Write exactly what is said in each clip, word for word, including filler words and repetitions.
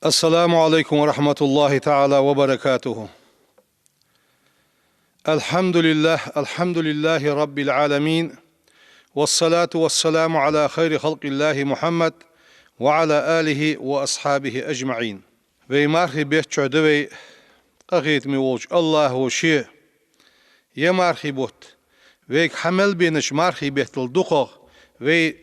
السلام عليكم ورحمة الله تعالى وبركاته. الحمد لله، الحمد لله رب العالمين، والصلاة والسلام على خير خلق الله محمد وعلى آله وأصحابه أجمعين. Вай мархий бетта чу да вай, къахетаме волча АллахӀа ше я мархий бутт, вайга хьа мел бенача мархий беттал дукхагӀа вай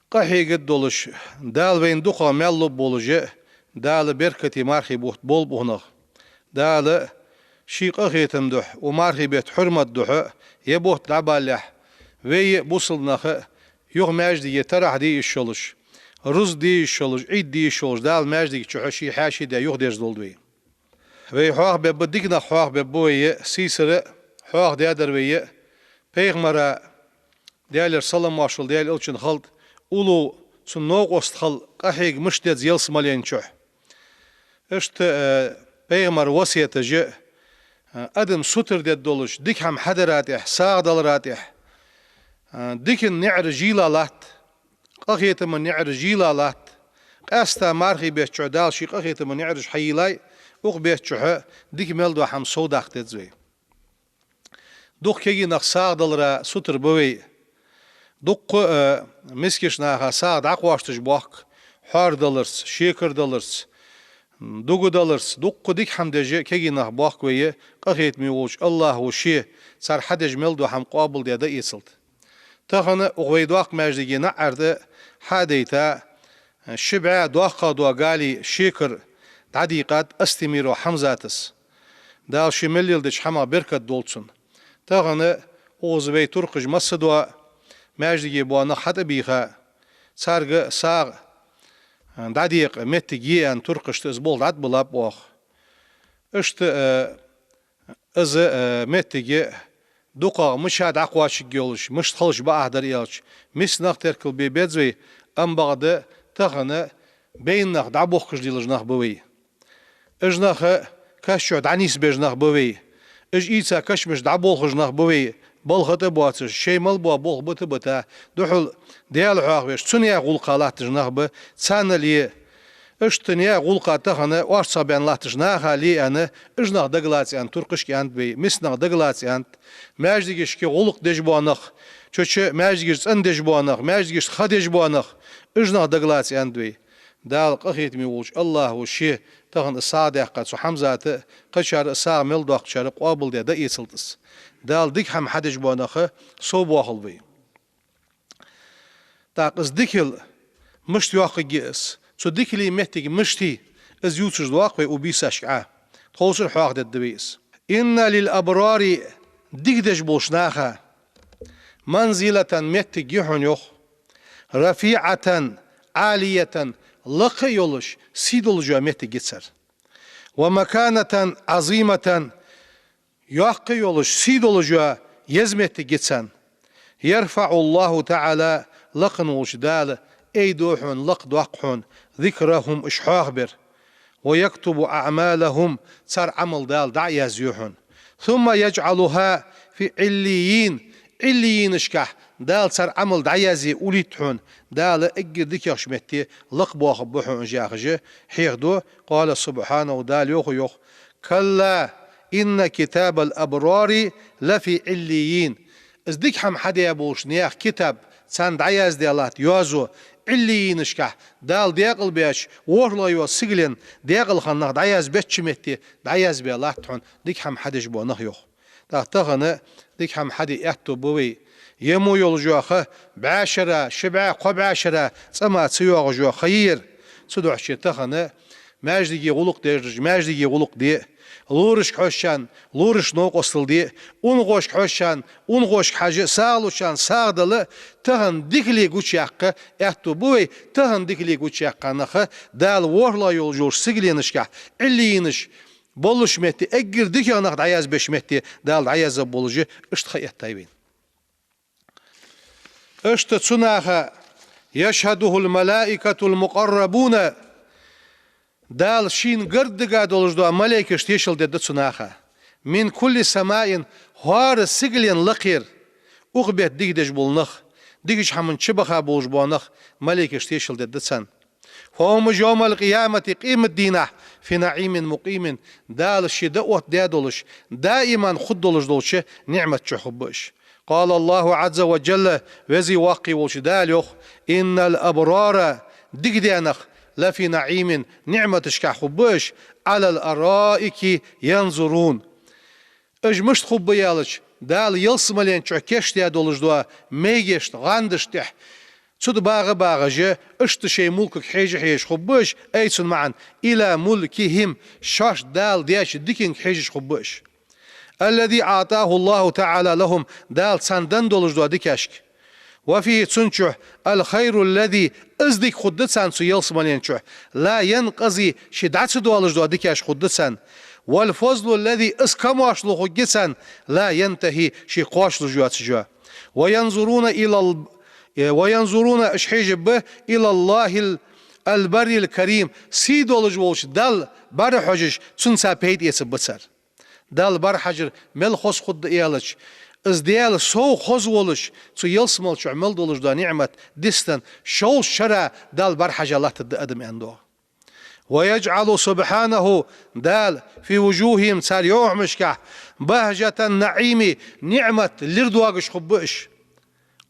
къахьегаргдолаш, Дала вайна дукхагӀа мел лургболаш, Дала беркате мархий бутт болба укханах. Дала ший къахетама духьа, укх мархий бетта хьурмата духьа ер бутт дӀабалалехь, вай а, бусалба нах а юха маьждиге тарахь де йиш йолаш, рузба де йиш йолаш, Ӏид де йиш йолаш, Дала маьждига чухьа ший хьаьший даь юхадерзадолда вай. Вай хьоахабергба, дика нах хьоахабергба вай а, сийсара хьоахадаьдар вай а, пайхамара, Даьлера салам-моаршал Даьла элчана хилда, уллув цун новкъост хила къахьега мишта деза ялсмален чухь. Иштта, э, пайхамара васкеташ а, э, адам сутара дергдолаш, дика хӀама хьадара тӀехьа, сагӀа далара тӀехьа, э, дикан наӀараш йийла латт, къахетама наӀараш йийла латт. Къаьстта мархий бетта чухь Дала ший къахетама наӀараш хьайийлай, укх бетта чухьа дика мел дола хӀама совдаккха деза вай. Дукха кегий нах сагӀа далара сутара ба вай. Дуккха, э, мискача наха сагӀа дӀакхоачийташ бохк, хьоар даларца, шекар даларца, дуга даларца, дуккха дика хӀама деш а кегий нах бохк вай, къахетаме волча АллахӀа ше цар хьадеш мел дола хӀама къоабалдаь дӀаэцалда. Тахан укх вай доккха маьждиге наӀарга хьа а дайта, ши бӀаь доккхагӀа дола гали, шекар дӀадийкъад Астемиров Хьамзата. Дала ше мел леладеча хӀамах беркат долда цунна. Тахан укхаза вай туркхаша массадола маьждиге бола нах хьатӀабийха, царга сагӀа дӀадекъа моттиг я аьнна, туркхашта из болх дӀатӀабиллаб оаха. Иштта, э, из, э, моттиг дукхагӀа мича дӀакхоачаргйолаш, мишта хилча бакъахьа дар аьлча, миска нах теркалбе беза вай, амма бакъда тахан байна нах дӀабохкаш лелаш нах ба вай. Уж нах каша чу дӀанийсбеш нах ба вай. Уж ийца кашамаш дӀаболхаш нах ба вай, балха тӀа боацаш, шоай мел бола болх бита-бита, духхьал Даьла хьоахавеш, цу наьха гӀулакха латташ нах ба, царна ле. Иштта наьха гӀулакха тахан орцагӀбаьнна латташ наха ле аьнна, уж нах дагалаца аьнна, туркхашка аьннад вай, миска нах дагалаца аьннад. Маьждигашка гӀулакх деш бола нах, чу-чу маьждигаш цӀендеш бола нах, маьждигашта ха деш бола нах, уж нах дагалаца аьннад вай. Дала къахетаме волча АллахӀа ше тахан из сагӀа даьккха цу Хьамзата, кхычар а, сагӀа мел доаккхачар а къоабалдаь дӀаэцалда из. Дала дика хӀама хьадеш бола нах совбоахалба вай. ТӀаккха из дика хила мишта йоаккхаргья из? Цу дикалий моттиг мишта я, из ювцаш доаккх вай укх бийсашка Ӏа. Тховсара хьоахадергда вай из. إن للأبرار, дика деш болча наха, منزلة, моттиг я хьона, йоах, رفيعة, عالية, лакха а йолаш, сий долаш йола моттиг я цар. ومكانة عظيمة, йоккха а йолаш, сий долаш йола еза моттиг я царна. يرفع الله تعالى, лакха волча Дала айду хьона, лакхдоаккх хьона, ذكرهم, уж хьоахабар, ويكتب أعمالهم, цар Ӏамал Дала дӀа а язъю хьона. ثم يجعلها في عليين, Ӏиллийинашкахь Дала цар Ӏамал дӀаязъе уллийт хьона, Дала эггара дикагӀча метте лакхбоахаргба хьона уж, яхаш хьехаду. قال سبحانه, Дала йоах, йоах: كلا إن كتاب الأبرار لفي عليين. Из дика хӀама хьадаь болча наьха китаб, царна дӀаяздаь латт йоазув, Ӏиллийинашкахь, Дала даькъалбеча ворхӀлагӀа йолча сигален даькъала хинна нах дӀаязбеча метте дӀаязбаь латт хьона дика хӀама хьадеш бола нах, йоах. ТӀаккха тахан дика хӀама хьаде аьттув ба вай. Ер мо йолаш йола ха бӀаь шера, ши бӀаь, кхо бӀаь шера цӀа мара ца йоагӀаш йола ха я ер. Цудухьа тахан маьждиге гӀулакх дераш маьждиге гӀулакх де, лорашка хьожачарна лорашта новкъостал де, унахошка хьожачарна унахошка хьажа, сагӀа лучарна сагӀа дала, тахан дикале гучаяккха аьттув ба вай, тахан дикале гучаяьккха нах Дала ворхӀлагӀа йолаш йолча сигаленашкахь, Ӏиллийинаш болча метте, эггара дикагӀа нах дӀаязбеча метте Дала дӀаязболаш, иштта ха эттай вайна. Иштта цу наха, يشهده الملائكة المقربون, Дала шийна гаргадига долаш дола малейкаш тешал дергда цу наха. من كل سماء, хӀара сигален лакхера, укх бетта дика деш бола нах, дикача хӀаман чу баха болаш бола нах, малейкаш тешал дергда царна. فهم يوم القيامة къематдийнахь في نعيم مقيم Дала ший дӀаоттадаь долаш, даиман хургдолаш долча ниӀмат чу хургба уж. قال الله عز وجل Веза-Воккха волча Дала йоах: إن الأبرار дикадаь нах لفي نعيم ниӀматашка хургба уж على الأرائك ينظرون Уж мишта хургба аьлча, Дала ялсмален чу кийчдаь долаш дола мегашта, гӀандашта тӀа цу тӀа багӀа-багӀаш, иштта шоай мулкага хьежа-хьежаш хургба уж, أي цун маӀан إلى ملكهم шоашта Дала даьча диканга хьежаш хургба уж. الذي أعطاه الله تعالى لهم Дала царна денна долаш дола дикашка. وفيه цун чу الخير الذي из дика хургда царна цу ялсмален чу لا ينقضي ше дӀа ца доалаш дола дикаш хургда царна. والفضل الذي из камоаршал хургья царна لا ينتهي ше кхоачалуш йоацаш йола. وينظرون إلى ال- وينظرون уж хьежаргба إلى الله البر الكريم сий долаш волча Далла бӀарахьежаш, цунца пайда эцаргба цар. Далла бӀарахьажар мел хоза хургда аьлча, из Даьла сов хоза волаш, цу ялсмала чу мел долаш дола ниӀмат дистан шовзткъа шера Далла бӀарахьажа латтаргда адам аьнна доагӀа. ويجعل سبحانه Дала في وجوههم цар йовхьамашкахь بهجة النعيم ниӀмат лир доагаш хургба уж.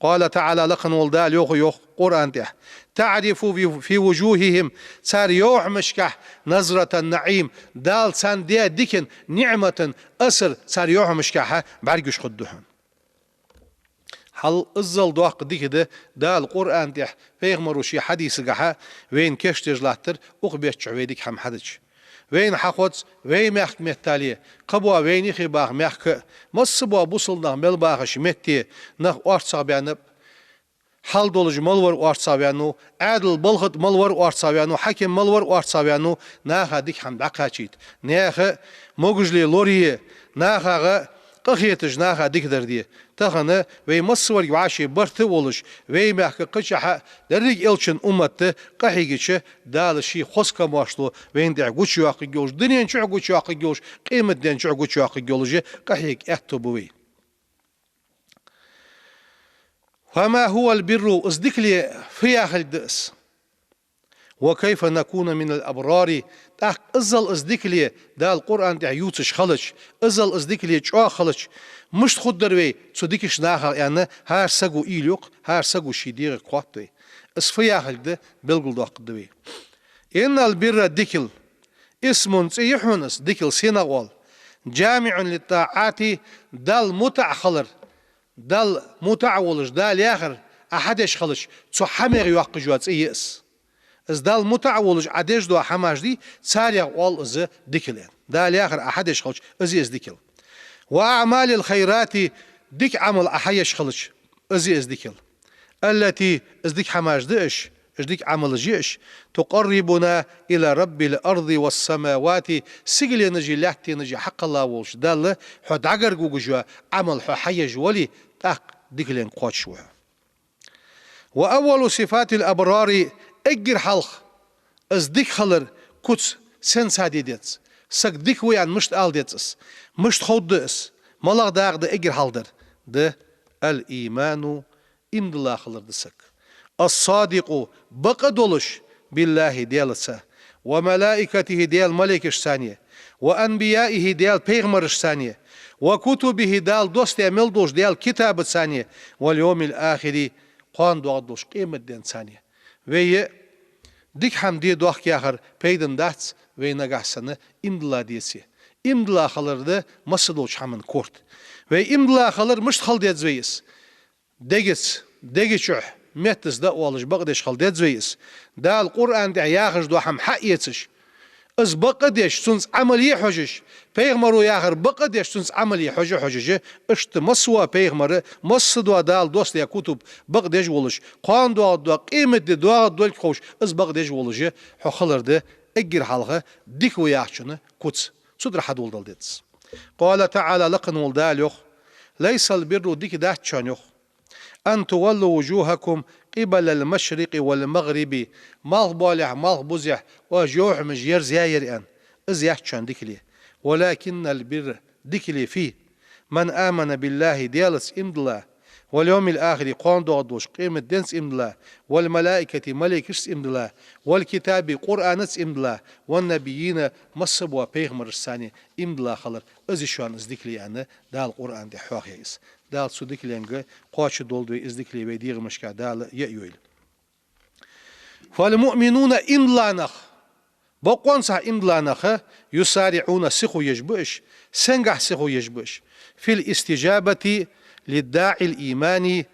قال تعالى лакха вола Дала йоах, йоах Къуръан тӀа: تعرف في وجوههم цар йовхьамашкахь نضرة النعيم Дала царна даь дикан, ниӀматан асар цар йовхьамашкахь бӀаргагуш хургда хьона. Хьал иззал доккха дика да Дала Къуръан тӀа, пайхамара ший хьадисагахь вайна кийчдеш латтар, укх бетта чу вай дика хӀама хьадича. Вайна хьахоз, вай мехка меттел, кхыбола вайна юхе баха мехка а, масса бола бусалба нах мел бахача метте нах орцагӀбаьннаб, хьал долаш мел вар орцагӀваьннав, Ӏаьдал балха тӀа мел вар орцагӀваьннав, хьаким мел вар орцагӀваьннав, наха дика хӀама дӀакхачийта, наьха могашал лорае, нахагара къахеташ, наха дикадар де. Тахан вай массаварг вӀаший барт а волаш, вай мехка кхычахьа деррига элчан уммат къахьийгача, Дала ший хоза камоаршал вайна тӀа гучайоаккхаргйолаш, дунен чу гучайоаккхаргйолаш, къематден чу гучайоаккхаргйолаш къахьега аьттув ба вай. فما هو البر из дикале фу яхилга да из? وكيف نكون من الأبرار тӀаккха иззал из дикале Дала Къуръан тӀа ювцаш хилча, иззал из дикале чӀоагӀа хилча, мишта хургдар вай цу дикача нахах аьнна, хӀара саго уйла йоаккх, хӀара саго ший дегӀага хоатт вай. Из фу яхилга да, белгалдоаккхаргда вай. إن البر дикал اسم цӀи я хьона из, дикал сенах оал, جامع للطاعات Далла мутӀахьа хилар, Далла мутӀахьа волаш, Дала яхар Ӏа хьадеш хилча, цу хӀамех йоаккхаш йола цӀи я из. Из Далла мутӀахьа волаш Ӏа деш дола хӀамаш дий, царех оал из дикал аьнна. Дала яхар Ӏа хьадеш хилча, из я из дикал. وأعمال الخيرات дика Ӏамал Ӏа хьаеш хилча, из я из дикал. التي из дика хӀамаш да уж, уж дика Ӏамалаш я уж, تقربنا إلى رب الأرض والسماوات сигаленаши лаьттанаши хьакхелла волча Далла хьо дӀагаргавугаш йола Ӏамал хьо хьаеш вале, тӀаккха дикаленга кхоачаш ва хьо. وأول صفات الأبرار эггара хьалха из дика хилар куц сенца де деза, саг дика ва аьнна мишта ала деза из, мишта ховргда из, малагӀа дакъа да эггара хьалха дар, да الإيمان иман дилла хилар да саг. الصادق бакъ долаш بالله Даьлаца, وملائكته Даьла малейкашца, وأنبيائه Даьла пайхамарашца, وكتبه Дала доссадаь мел долча Даьла китабаца, واليوم الآخر кхоана доагӀаргдолча къематденца. Вай дика хӀама де дохк яхар пайдана дац, вай нагахьа санна иман дилла деце. Иман дилла хилар да масса долча хӀаман корта. Вай иман дилла хилар мишта хила деза вай из? Дегаца, дега чу, меттаца дӀаоалаш бакъдеш хила деза вай из. Дала Къуръан тӀа яхаш дола хӀама хьаэцаш, из бакъдеш, цунца Ӏамал е хьожаш, пайхамара яхар бакъдеш, цунца Ӏамал е хьожа-хьожаш, иштта масса вола пайхамар, масса дола Дала доссадаь кутуб бакъдеш волаш, кхоана доагӀаргдола къематди доагӀаргдолга ховш, из бакъдеш волаш хьо хилар да эггара хьалха дика ва яхачун куц. Цудухьа хьадоладала деза. قال تعالى лакха вола Дала йоах: ليس البر дика дац шоана, йоах, أن تولوا وجوهكم قبل المشرق والمغرب малхбоалехьа, малхбузехьа оаш йовхьамаш ерзаяр аьнна. Из яц шоана дикале. ولكن البر дикале фу я? من آمن بالله Даьлаца иман дилла, واليوم الآخر, кхоана доагӀаш долча къематденца иман дилла, والملائكة, малейкашца иман дилла, والكتاب, Къуръанаца иман дилла, والنبيين, массабола пайхамарашцани иман дилла хилар, из я шоана из дикале аьнна, Дала Къуръана тӀа хьоахаяьй из. Дала цу дикаленга кхоачаш долда вай, из дикале вай дегӀамашка Дала яа йойла. فالمؤمنون, иман дилла нах, бокъонцахь иман дилла нах, يسارعون, сихо еш ба уж, сенгахьа сихо еш ба уж, في الاستجابة لداعي الإيمان,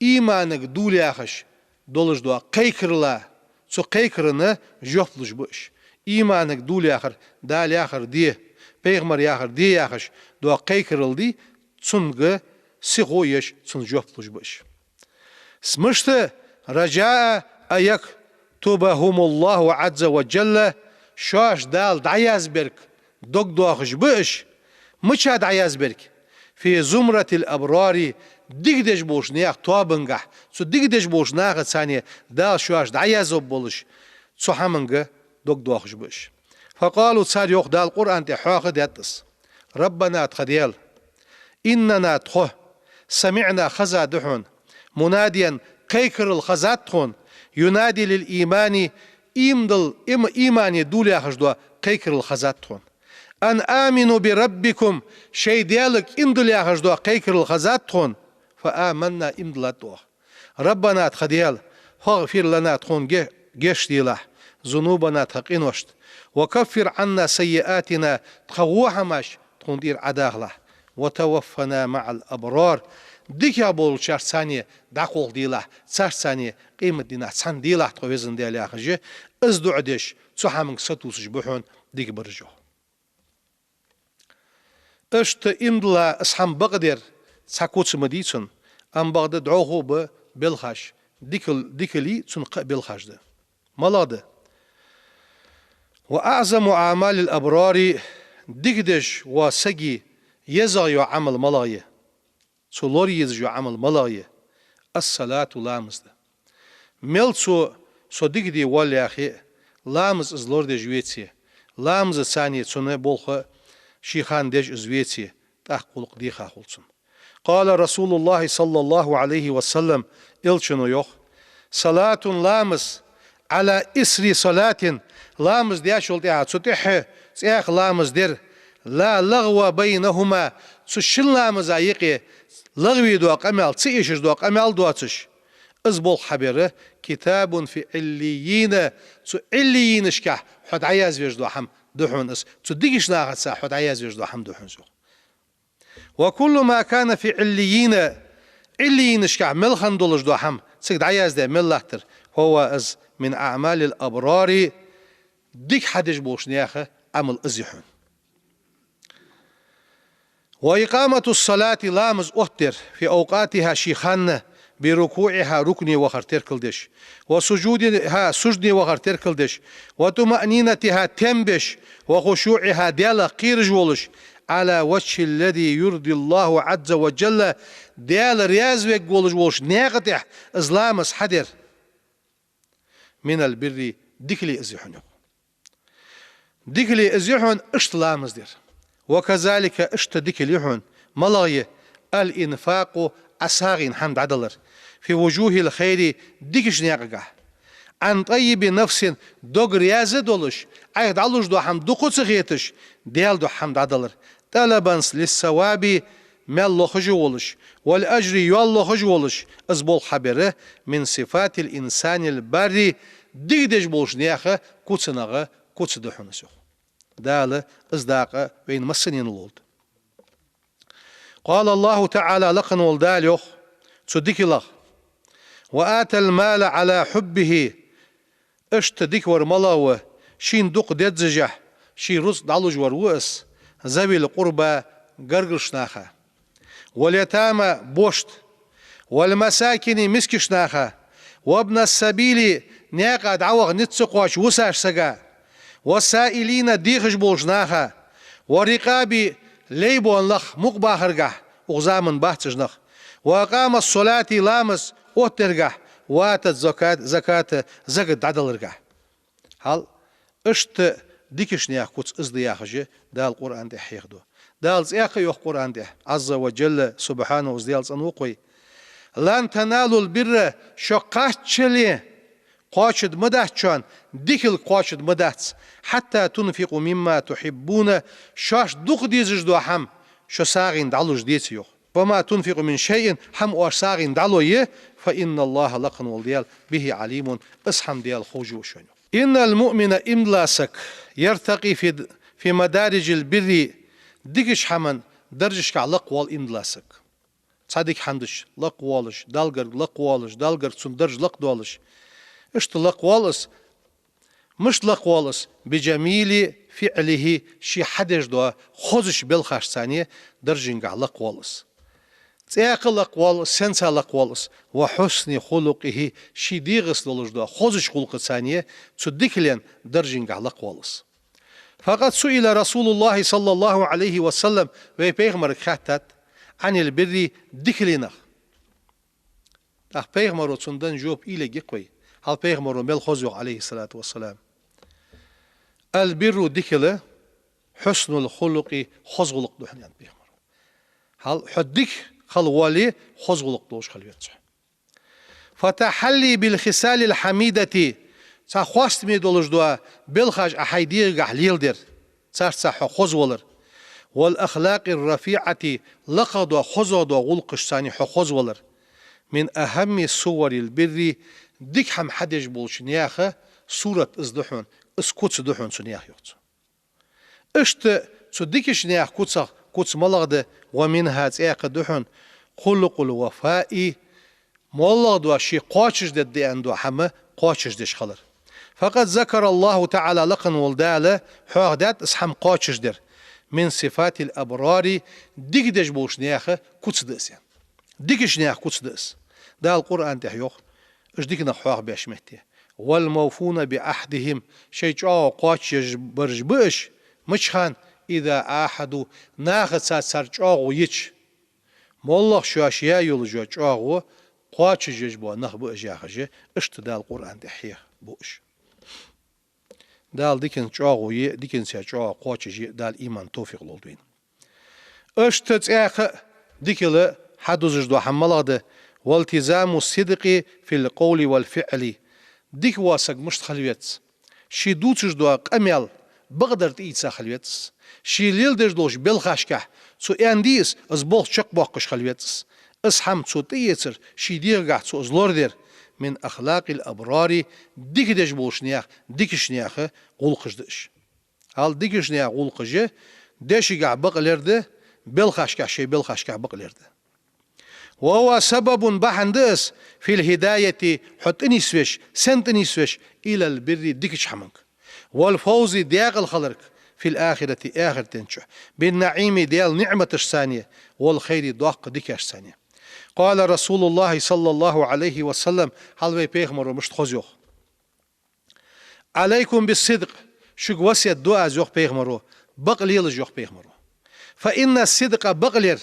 иманага дулаяхаш долаш дола кхайкарал, цу кхайкарна жоп луш ба уж. Иманага дулаяхар, Дала яхар де, пайхамара яхар де яхаш дола кхайкарал да, цунга сихо еш, цунна жоп луш ба уж. Мишта? رجاء أن يكتبهم الله عز وجل, шоаш Дала дӀаязбергга дог доахаш ба уж. Мича дӀаязбергга? في زمرة الأبرار, дика деш болча наьха тоабангахьа, цу дика деш болча нахаца цхьана Дала шоаш дӀаязбергболаш, цу хӀаманга дог доахаш ба уж. فقالوا, цар йоах, Дала Къуръана тӀа хьоахадаьд из: ربنا, тха Даьла, إننا, тхо, سمعنا, хезад хьона, مناديا, кхайкарал хезад тхона, ينادي للإيمان, иман дилла, им-, имане дулаяхаш дола кхайкарал хезад тхона. أن آمنوا بربكم, шоай Даьлага иман дилла яхаш дола кхайкарал хезад тхона. فآمنا, иман диллад оаха. ربنا, тха Даьла, فاغفر لنا, тхона ге-, гешт делахь, ذنوبنا, тха къиношта, وكفر عنا سيئاتنا, тха во хӀамаш тхона тӀера Ӏодахалахь, وتوفنا مع الأبرار, дикагӀа болчарца цхьана дӀакхалхаделахь, царца цхьана къематдийнахьа цхьана делахь тхо, Веза Даьла, яхаш, из дуӀа деш, цу хӀаманга сатувсаш ба хьона дика бараш, йоах. Иштта иман дилла из хӀама бакъдер цхьа куц ма дий цун, амма бакъда дӀахо а ба белхаш, дикал-, дикали цун кхы а белхаш да. МалагӀа да? وأعظم أعمال الأبرار, дика деш вола сага езагӀа йола Ӏамал малагӀа я? Цо лораеш йола Ӏамал малагӀа я? الصلاة, ламаз да. Мел цо, со дика де воалл яхе а, ламаз из лорадеш веце, ламазаца цхьана цун болх ший хана деш из веце, тӀаккха гӀулакх деха хул цун. قال رسول الله صلى الله عليه وسلم, Элчано йоах: صلاة, ламаз, على إثر صلاة, ламаз деш волча тӀехьа, цу тӀехьа цхьаькха ламаз дар, لا لغو بينهما, цу шин ламаза юкъе лағви дола къамаьл, ца эшаш дола къамаьл доацаш, из болх хьабер, كتاب في عليين, цу Ӏиллийинашкахь хьо дӀаязвеш дола хӀама да хьона из, цу дикача нахаца хьо дӀаязвеш дола хӀама да хьона из, йоах. وكل ما كان في عليين, Ӏиллийинашкахь мел хинна долаш дола хӀама, цига дӀаяздаь мел латтар, فهو, из, من أعمال الأبرار, дика хьадеш болча наьха Ӏамал из я хьона. وإقامة الصلاة, ламаз оттадар, في أوقاتها, ший ханна, بركوعها, рукуӀе вахар теркалдеш, وسجودها, сужуде вахар теркалдеш, وطمأنينتها, тем беш, وخشوعها, Даьлах кхераш волаш, على وجه الذي يرضي الله عز وجل, Даьла раьза вергволаш волча наькъа тӀехьа из ламаз хьадар. من البر, дикале из я хьона, йоах. Дикале из я хьона иштта ламаз дар. وكذلك, иштта дикале я хьона, малагӀа я? الإنفاق, Ӏа сагӀийна хӀама дӀадалар, في وجوه الخير, дикача наькъагахь, عن طيب نفس, дог раьза долаш, Ӏайха дӀалуш дола хӀама дукха ца хеташ, Даьла духьа хӀама дӀадалар, طلبا للثواب, маьл лохаш а волаш, والأجر, йоал лохаш а волаш, из болх хьабер, من صفات الإنسان البر, дика деш болча наьха куцанех куц да хьона из, йоах. Дала из дакъа вайна массанена лолда. قال الله تعالى, лакха вола Дала йоах цу дикалах: وآتى المال على حبه, иштта дика вар малагӀа ва, шийна дукха деззашехь, ший рузкъа дӀалуш вар ва из, ذوي القربى, гаргарча наха, واليتامى, бошта, والمساكين, мискача наха, وابن السبيل, наькъа дӀаваха низ ца кхоачаш вусача сага, والسائلين, дехаш болча наха, والرقاب, лай бола нах мукъабахаргахь, укх заман бац уж нах, وأقام الصلاة, ламаз оттадаргахь, وآتى الزكاة, закат, закат дӀадаларгахь. Хьал, иштта дикача наьха куц из да яхаш Дала Къуръана тӀа хьехаду. Дала цӀаькха а йоах Къуръана тӀа, عز وجل, سبحانه, из Даьла цӀена ва-кх вай: لن تنالوا البر, шо кхаччалца кхоачаш ма дац шоана, дикалга кхоачаш ма дац, حتى تنفقوا مما تحبون, шоашта дукха дезаш дола хӀама шо сагӀийна дӀалуш деце, йоах. وما تنفقوا من شيء, хӀама оаш сагӀийна дӀалой, فإن الله, лакха вола Даьла, به عليم, из хӀама Даьла ховш ва шоана. إن المؤمن, иман дола саг, يرتقي في, في مدارج البر, дикача хӀаман даржашкахь лакхвоал иман дола саг. Цхьа дика хӀама дича лакхвоалаш, Далла гарга лакхвоалаш, Далла гарга цун дарж лакхдоалаш. Иштта лакхвоал из. Мишта лакхвоал из? بجميل فعله, ше хьадеш дола хозача белхашца даржашкахь лакхвоал из. ЦӀаькха лакхвоал из, сенца лакхвоал из? وحسن خلقه, ший дегӀаца долаш дола хозача гӀулакхаца, цу дикален даржашкахь лакхвоал из. فقد سئل رسول الله صلى الله عليه وسلم, вай пайхамарга хаьттад, عن البر, дикаленах. ТӀаккха пайхамаро цунна даь жоп уйла е-кх вай. Хьал пайхамаро мел хоза йоах, عليه الصلاة والسلام: البر, дикал, حسن الخلق, хоза гӀулакх да хьона, аьннад пайхамаро. Хьал хьо дика хила воале, хоза гӀулакх долаш хила веза хьо. فالتحلي بالخصال الحميدة, цхьа хоастаме долаш дола белхаш Ӏа хьай дегӀагахь леладар, царца хьо хоза валар. والأخلاق الرفيعة, лакха дола, хоза дола гӀулакхашца хьо хоза валар. من أهم صور البر, дика хӀама хьадеш болча наьха сурат из да хьона, из куц да хьона цу наьха, йоах цо. Иштта цу дикача наьха куцех куц малагӀа да? ومنها, цӀаькха да хьона, خلق الوفاء, моллагӀа дола ше кхоачашдергда аьнна дола хӀама кхоачашдеш хилар. فقد ذكر الله تعالى, лакха вола Даьла хьоахадаьд из хӀама кхоачашдар, من صفات الأبرار, дика деш болча наьха куц да из, аьнна. Дикача наьха куц да из. Дала Къуръан тӀа йоах, уж дика нах хьоахабеш метте: والموفون بعهدهم, шоай чӀоагӀо кхоачашъеш бараш ба уж, мича хана? إذا عاهدوا, нахаца цар чӀоагӀо йича. МоллагӀа шоаш яь йола чӀоагӀо кхоачашъеш бола нах ба уж, яхаш, иштта Дала Къуръан тӀа хьоахабу уж. Дала диканца чӀоагӀо е, диканца чӀоагӀо кхоачашъе Дала иман, товфикъ лолда вайна. Иштта цӀаькха а дикал хьадузаш дола хӀама малагӀа да? والتزام الصدق في القول والفعل. Дика вола саг мишта хила веза? Ше дувцаш дола къамаьл бакъдар тӀаийца хила веза из. Ше леладеш долча белхашкахь цо аьннадий из, из болх чакхбоаккхаш хила веза из. Из хӀама цо тӀаэцар, ший дегӀагахь цо из лорадар, من أخلاق الأبرار, дика деш болча наьха, дикача наьха гӀулакхаш да уж. Хьал дикача наьха гӀулакхаш дешагахь бакълер да, белхашкахь, шоай белхашкахь бакълер да. وهو سبب, бахьан да из, في الهداية, хьо тӀанисвеш, сенна тӀанисвеш, إلى البر, дикача хӀаманга, والفوز, даькъала хиларга, في الآخرة, ахарта чу, بالنعيم, Даьла ниӀматашца, والخير, доккха дикашца. قال رسول الله صلى الله عليه وسلم, хьал вай пайхамаро мишта хоза йоах: عليكم بالصدق, шуга васкет ду аз, йоах пайхамаро, бакълелаш, йоах пайхамаро. فإن الصدق, бакълер,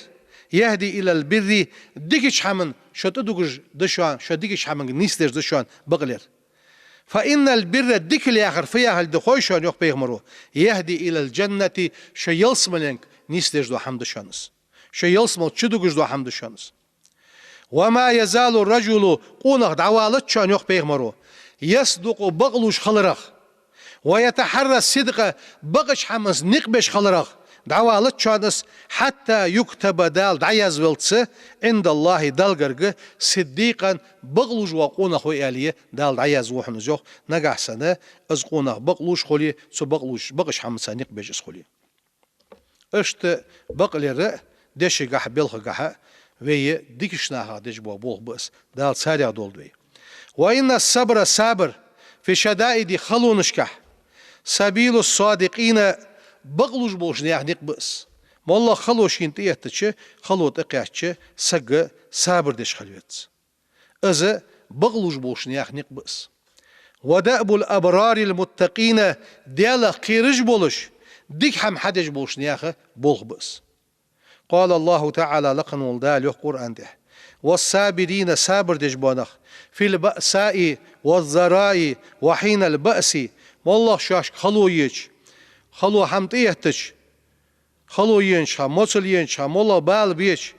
يهدي إلى البر, дикача хӀаман шо тӀадугаш да шоана, шо дикача хӀаманга нийсдеш да шоана бакълер. فإن البر, дикал яхар фу яхилга да хой шоана, йоах пайхамаро, يهدي إلى الجنة, шо ялсмаленга нийсдеш дола хӀама да шоана из. Шо ялсмала чу дугаш дола хӀама да шоана из. وما يزال الرجل, къонах дӀавалац шоана, йоах пайхамаро, يصدق, бакълувш хиларах, ويتحرى الصدق, бакъача хӀаманца никъ беш хиларах, дӀавалац шоана из, حتى يكتب, Дала дӀаязваллалца, عند الله, Далла гарга, صديقا, бакълувш вола къонах ва аьле, Дала дӀаязду хьона из, йоах, нагахьа санна из къонах бакълувш хуле, цу бакълувш, бакъача хӀаманца никъ беш из хуле. Иштта бакълер а дешагахь, белхагахь а вай дикача нахах деш бола болх ба из, Дала царех долда вай. وإن الصبر, сабар, في الشدائد, халонашкахь, سبيل الصادقين, бакълувш болча наьха никъ ба из. МоллагӀа хало шийна тӀаэттача, хало тӀакхаьчача, саг сабар деш хила веза. Из бакълувш болча наьха никъ ба из. ودأب الأبرار المتقين, Даьлах кхераш болаш, дика хӀама хьадеш болча наьха болх ба из. قال الله تعالى, лакха вола Дала йоах Къуръан тӀа: والصابرين, сабар деш бола нах, في البأساء والضراء وحين البأس, моллагӀа шоашка хало еча, хало хӀама тӀаэттача, хало енача хана, моцал енача хана, моллагӀа бала беча,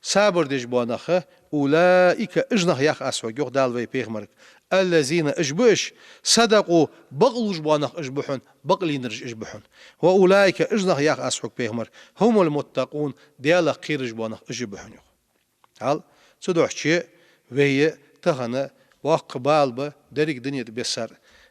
Сабар деш бола нах, أولئك, уж нах, йоах аз хьога, йоах Дала вай пайхамарга, الذين, уж ба уж, صدقوا, бакълувш бола нах уж ба хьона, бакълийнараш уж ба хьона. وأولئك, уж нах, йоах аз хьога, пайхамар, هم المتقون, Даьлах кхераш бола нах уж ба хьона, йоах. Хьал, цудухьа вай тахан боккха бала ба деррига дунен тӀа бессар,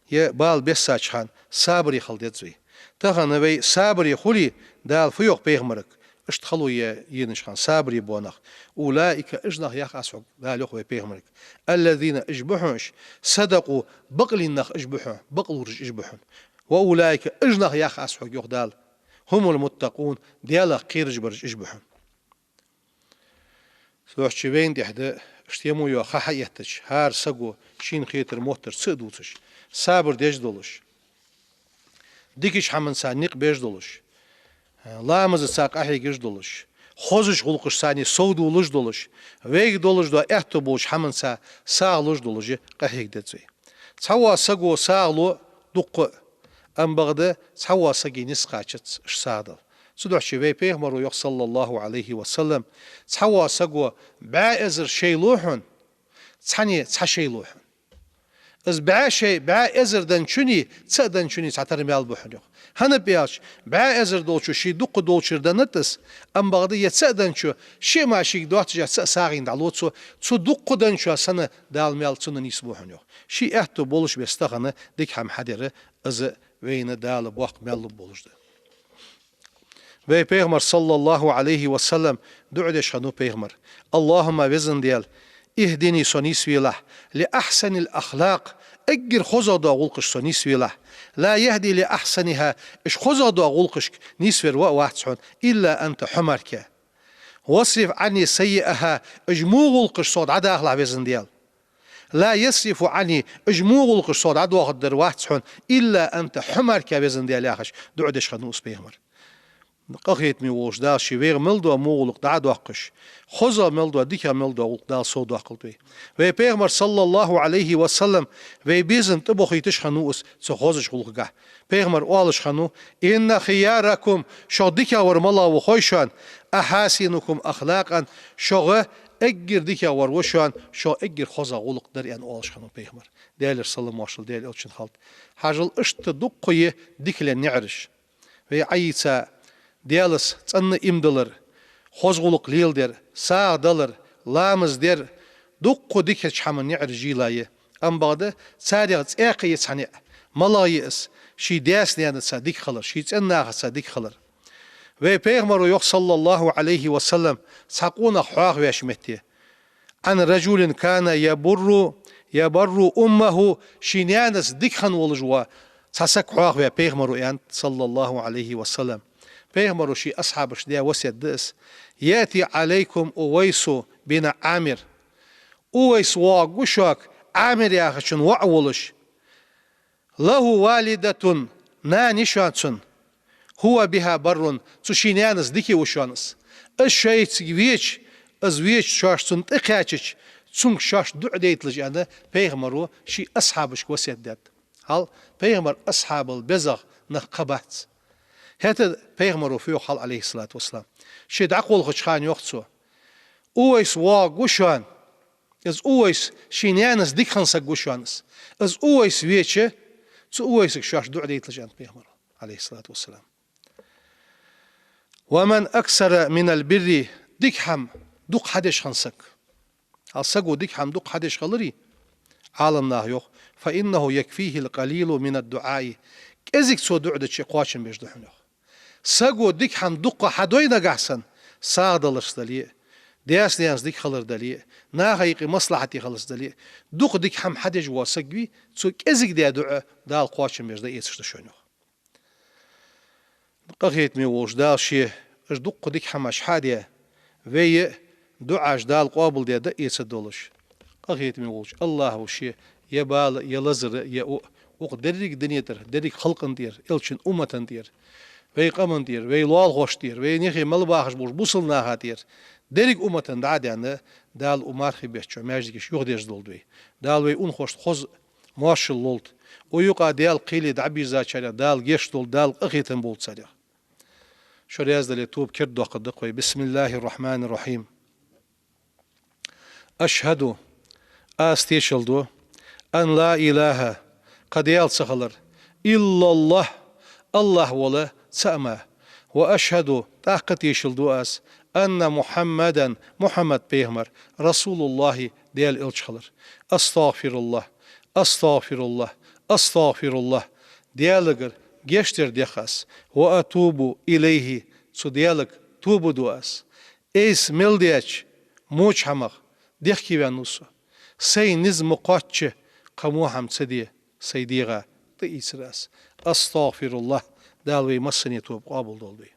е бала бессача хана сабаре хила деза вай. Тахан вай сабаре хуле, Дала фу йоах пайхамарга, иштта хало е еннача хана сабаре бола нах. أولئك, уж нах, йоах аз хьога, Дала йоах вай пайхамарга, الذين, уж ба хьона уж, صدقوا, бакълийна нах уж ба хьона, бакълувш уж ба хьона. وأولئك, уж нах, йоах аз хьога, йоах Дала, هم المتقون, Даьлах кхераш бараш уж ба хьона. Цудухьа вайна тӀехьа да, иштта мо йола ха хьаэттача, хӀара саго шийна хетар моттар ца а дувцаш, сабар деш долаш, дикача хӀаманца никъ беш долаш, ламазаца къахьегаш долаш, хозача гӀулакхашца сов дувлаш долаш, вайга долаш дола аьттув болча хӀаманца сагӀа луш долаш къахьега деза вай. Цхьавола саго сагӀа лу дукха, амма бакъда цхьавола сага нийса кхаьчац уж сагӀа дала. Цудухьа вай пайхамаро йоах, صلى الله عليه وسلم, цхьавола саго бӀаь эзар шай лу хьона, цхьанне цхьа шай лу хьона. Из бӀаь шай, бӀаь эзар денначунна, цаӀ денначунна цхьатарра маьл ба хьона, йоах. ХӀана аьлча, бӀаь эзар долчо ший дукха долчара деннад из, амма бакъда е цаӀ денначо шиъ мара шийга доаццаш цаӀ сагӀийна дӀалу цо, цу дукха денначоа санна Дала маьл цунна нийсбу хьона, йоах. Ший аьттув болаш беса тахан дика хӀама хьадар, из вайна Дала боккха маьл лургболаш да. Вай пайхамар, صلى الله عليه وسلم, дуӀа деш хиннав пайхамар: اللهم, веза Даьла, اهدني, со нийсвелахь, لأحسن الأخلاق, эггара хозагӀа дола гӀулакхашка со нийсвелахь. لا يهدي لأحسنها, уж хозагӀа дола гӀулакхашка нийсвер ва а вац хьона, إلا أنت, хьо мара. واصرف عني سيئها, уж во гӀулакхаш сох дӀадахалахь, веза Даьла. لا يصرف عني, уж во гӀулакхаш сох дӀадоахаргдар вац хьона, إلا أنت, хьо мара, веза Даьла, яхаш, дуӀа деш хиннав из пайхамар. Къахетаме волча Дала ше вайх мел дола во гӀулакх дӀа а доаккхаш, хозагӀа мел дола, дикагӀа мел дола гӀулакх Дала совдоаккхалда вай. Вай пайхамар, صلى الله عليه وسلم, вай безам тӀабохийташ хиннав из цу хозача гӀулакхагахьа. Пайхамар оалаш хиннав: إن خياركم, шух дикагӀвар малагӀа ва хой шоана, أحاسنكم أخلاقا, шух эггара дикагӀвар ва шоана, шух эггара хозагӀа гӀулакх дар, аьнна, оалаш хиннав пайхамар. Даьлера салам-моаршал Даьла элчанна хилда. Хьажал, иштта дукха я дика лаьнна наӀараш. Вай Ӏайийца, Даьлаца цӀена иман дилар, хоза гӀулакх леладер, сагӀа далар, ламаз дер, дукха дикача хӀаман наӀараш жийла я. Амма бакъда царех цӀаькха я цхьа наӀар, малагӀа я из: ший даьца-наьнаца дика хилар, ший цӀен нахаца дика хилар. Вай пайхамаро йоах, صلى الله عليه وسلم, цхьа къонах хьоахавеш метте: عن رجل كان يبر، يبر أمه, ший наьнаца дика хинна волаш вола цхьа саг хьоахаваьв пайхамаро, аьннад, صلى الله عليه وسلم. Пайхамаро ший асхьабашта даь васкет да из: يأتي عليكم أويس بن عامر. Увайс воагӀаргва шуга, Ӏамир яхачун воӀ волаш. له والدة, нана я шоана цун. هو بها بر, цу ший наьнаца дика ва шоана из. Из шоашца веча, из веча шоаш цунна тӀакхаьчача, цунга шоаш дуӀа дайталаш, аьнна, пайхамаро ший асхьабашка васкет даьд. Хьал, пайхамара асхьабал безагӀа нах кхы бац. ХӀаьта пайхамаро фу йоах хьал, عليه الصلاة والسلام? Ше дӀакхалхача хана йоах цо: Увайс воагӀаргва шоана. Из Увайс ший наьнаца дика хинна саг ва шоана из. Из Увайс веча, цу Увайсага шоаш дуӀа дайталаш, аьннад пайхамаро, عليه الصلاة والسلام. ومن أكثر من البر, дика хӀама дукха хьадеш хинна саг. Хьал, саго дика хӀама дукха хьадеш хиларе, Ӏаламнаха йоах: فإنه يكفيه القليل من الدعاء. КӀезига цо дуӀа дича кхоачам беш да хьона, йоах. Саго дика хӀама дукха хьадой нагахьа санна, сагӀа даларца дале а, даьца-наьнаца дика хилар дале а, наха юкъе маслахьате хиларца дале а, дукха дика хӀама хьадеш вола саг вий, цо кӀезига даь дуӀа Дала кхоачам беш дӀаэцаш да шоана, йоах. Къахетаме волча Дала ше уж дукха дика хӀамаш хьадаь, вай а дуӀаш Дала къоабалдаь дӀаэцаргдолаш. Къахетаме волча АллахӀа ше е бала, е лазар, е у, укх деррига дунен тӀара, деррига халкъа тӀера, элчан уммата тӀера, вай къама тӀера, вай лоалахошта тӀера, вай наьха мел бахаш болча бусалба наха тӀера, деррига уммата дӀа а даьнна, Дала укх мархий бетта чу маьждигаш юхадерзадолда вай. Дала вай унахошта хоза моаршал лолда. Укх юкъа Даьла кхеле дӀабийрзачарех Дала гешт долда, Дала къахетам болба царех. Шо раьза дале, тоба кердадоаккхаргда-кх вай. بسم الله الرحمن الرحيم. أشهد, аз тешал ду, أن لا إله, кхы Даьла ца хилар, إلا الله, АллахӀ вола цаӀ мара, وأشهد, тӀаккха тешал ду аз, أن محمدا, Мухьаммад пайхамар, رسول الله, Даьла элча хилар. أستغفر الله، أستغفر الله، أستغفر الله. Даьлагара гешт дар дех аз. وأتوب إليه, цу Даьлага тоба ду аз. Айса мел даьча воча хӀамах дехкеваьннав со. Сай низ ма кхоачча, кхы во хӀама ца де сай дегӀа, тӀаийцар аз. أستغفر الله, Дала вай массане тоба къоабалдолда вай.